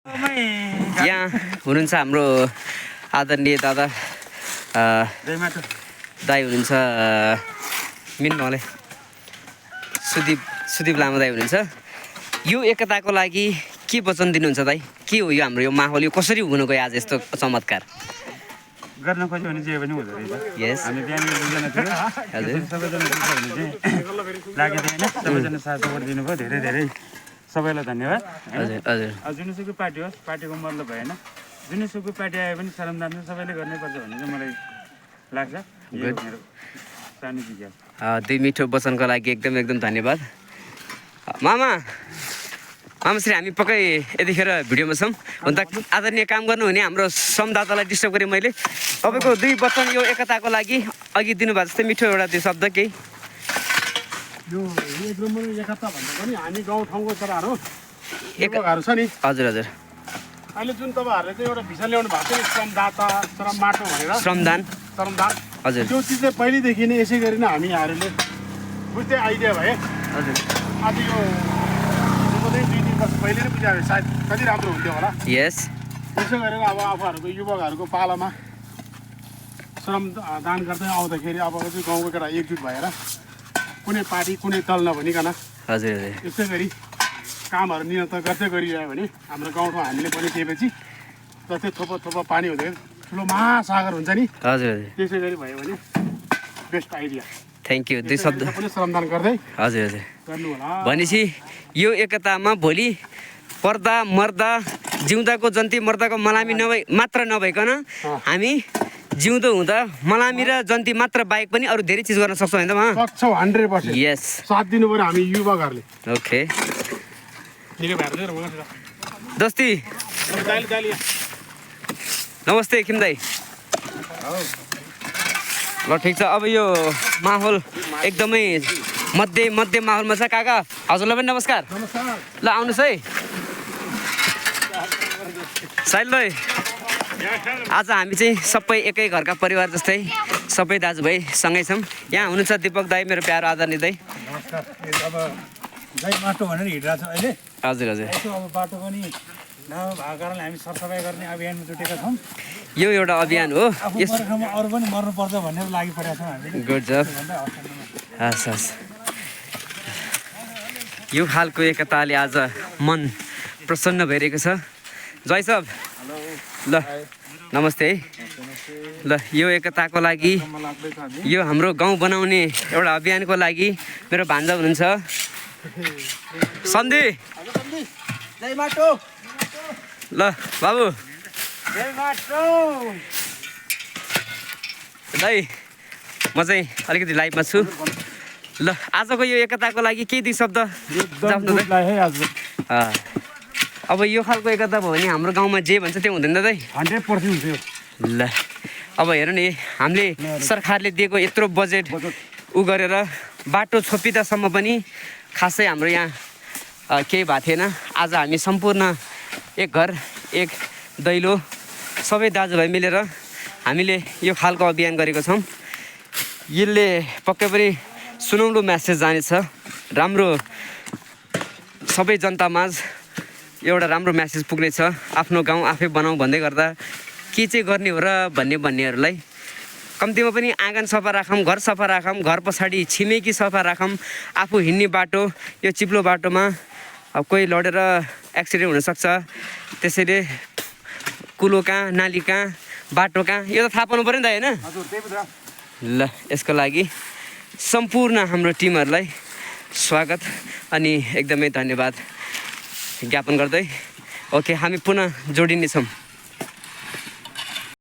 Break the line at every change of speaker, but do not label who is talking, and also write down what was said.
यहाँ हुनुहुन्छ हाम्रो आदरणीय दादा दाई हुनुहुन्छ मिनमले सुदीप लामा दाई हुनुहुन्छ। यो एकताको लागि के वचन दिनुहुन्छ दाई? के हो यो हाम्रो यो माहौल, यो कसरी हुन गयो आज यस्तो चमत्कार?
गर्न खोज्यो भने जे पनि हुँदो रहेछ।
यस
हामी बिहान दुईजना थियो हजुर, सबैजना पुग्यो भने चाहिँ लागेको थिएन। सबैजना साथ सपोर्ट दिनुभयो, धेरै धेरै सबैलाई धन्यवाद।
हजुर हजुर
जुनसुकै पार्टी होस्, पार्टीको मतलब भएन, जुनसुकै पार्टी आए पनि श्रमदान चाहिँ सबैले गर्नैपर्छ भन्ने चाहिँ मलाई लाग्छ। यो मेरो सानो जिज्ञासा।
दुई मिठो वचनको लागि एकदम धन्यवाद मामा। मामाश्री हामी पक्कै यतिखेर भिडियोमा छौँ। हुन त आदरणीय काम गर्नुहुने हाम्रो श्रमदातालाई डिस्टर्ब गरेँ मैले। तपाईँको दुई वचन यो एकताको लागि अघि दिनुभएको जस्तै मिठो एउटा त्यो शब्द केही।
यो एक नम्बर एकता भन्दा पनि हामी गाउँठाउँको छोराहरू युवकहरू छ नि।
हजुर हजुर
अहिले जुन तपाईँहरूले चाहिँ एउटा भिसा ल्याउनु भएको थियो श्रमदाता श्रम माटो भनेर
श्रमदान हजुर,
त्यो चिज चाहिँ पहिल्यैदेखि नै यसै गरी नै हामीहरूले बुझ्दै आइडिया भए।
हजुर
आज यो चाहिँ 2-3 वर्ष पहिले नै बुझायो, सायद कति राम्रो हुन्थ्यो होला।
यस
त्यसै गरेर अब आफूहरूको युवकहरूको पालामा श्रम दान गर्दै आउँदाखेरि अब चाहिँ गाउँको केटा एकजुट भएर कुनै पार्टी कुनै दल नभनिकन
हजुर हजुर
यसै गरी कामहरू निरन्तर गर्दै गरिरह्यो भने हाम्रो गाउँठाउँ हामीले पनि दिएपछि जस्तै थोपो पानी हुँदैन ठुलो महासागर हुन्छ नि,
हजुर हजुर
त्यसै गरी भयो भने बेस्ट आइडिया।
Thank you. दुई शब्द
पनि श्रमदान गर्दै
हजुर हजुर
गर्नु होला।
भनेपछि यो एकतामा भोलि पर्दा मर्दा जिउँदाको जन्ती मर्दाको मलामी मात्र नभइकन हामी जिउँदो हुँदा मलामी र जन्ती मात्र बाहेक पनि अरू धेरै चिज गर्न सक्छौँ होइन त?
सक्छौँ 100%।
यस
साथ दिनु पऱ्यो हामी युवकहरूले।
ओके
निकै भएर
दोस्ती नमस्ते किम दाई। ल ठिक छ। अब यो माहौल एकदमै मध्य माहौलमा छ। काका हजुरलाई पनि नमस्कार। ल आउनुहोस् है साइल दाई। आज हामी चाहिँ सबै एकै घरका परिवार जस्तै सबै दाजुभाइ सँगै छौँ। यहाँ हुनुहुन्छ दिपक दाई, मेरो प्यारो आदरणीय दाई।
नमस्कार। अब गाई माटो भनेर हिँडिरहेको छ अहिले।
हजुर हजुर
यसो अब बाटो पनि नभएको कारणले हामी सरसफाइ गर्ने अभियानमा जुटेका छौँ।
यो एउटा अभियान हो।
आफू मरेको ठाउँमा अरू पनि मर्नुपर्छ भनेर लागि परेका छौँ हामीले।
गुड जब। हस् हस् यो खालको एकताले आज मन प्रसन्न भइरहेको छ। जय सब ल नमस्ते है। ल यो एकताको लागि यो हाम्रो गाउँ बनाउने एउटा अभियानको लागि मेरो भान्जा हुनुहुन्छ सन्धि।
जय माटो।
ल बाबु
जय माटो।
दाइ म चाहिँ अलिकति लाइभमा छु। ल आजको यो एकताको लागि केही दुई शब्द जाप्नु दाइ। अब यो खालको एकता भयो भने हाम्रो गाउँमा जे भन्छ त्यो हुँदैन दाइ?
100% हुन्छ यो।
ल अब हेर नि, हामीले सरकारले दिएको यत्रो बजेट उ गरेर बाटो छोपिँदासम्म पनि खासै हाम्रो यहाँ केही भएको थिएन। आज हामी सम्पूर्ण एक घर एक दैलो सबै दाजुभाइ मिलेर हामीले यो खालको अभियान गरेको छौँ। यसले पक्कै पनि सुनौलो म्यासेज जानेछ, राम्रो सबै जनतामाझ एउटा राम्रो म्यासेज पुग्नेछ। आफ्नो गाउँ आफै बनाऊ भन्दै गर्दा के चाहिँ गर्ने हो र भन्नेहरूलाई कम्तीमा पनि आँगन सफा राखौँ, घर सफा राखौँ, घर पछाडि छिमेकी सफा राखौँ। आफू हिँड्ने बाटो यो चिप्लो बाटोमा अब कोही लडेर एक्सिडेन्ट हुनसक्छ, त्यसैले कुलो कहाँ नाली कहाँ बाटो कहाँ यो त थाहा पाउनु पऱ्यो नि त होइन? ल यसको लागि सम्पूर्ण हाम्रो टिमहरूलाई स्वागत अनि एकदमै धन्यवाद ज्ञापन गर्दै ओके हामी पुनः जोडिनेछौँ।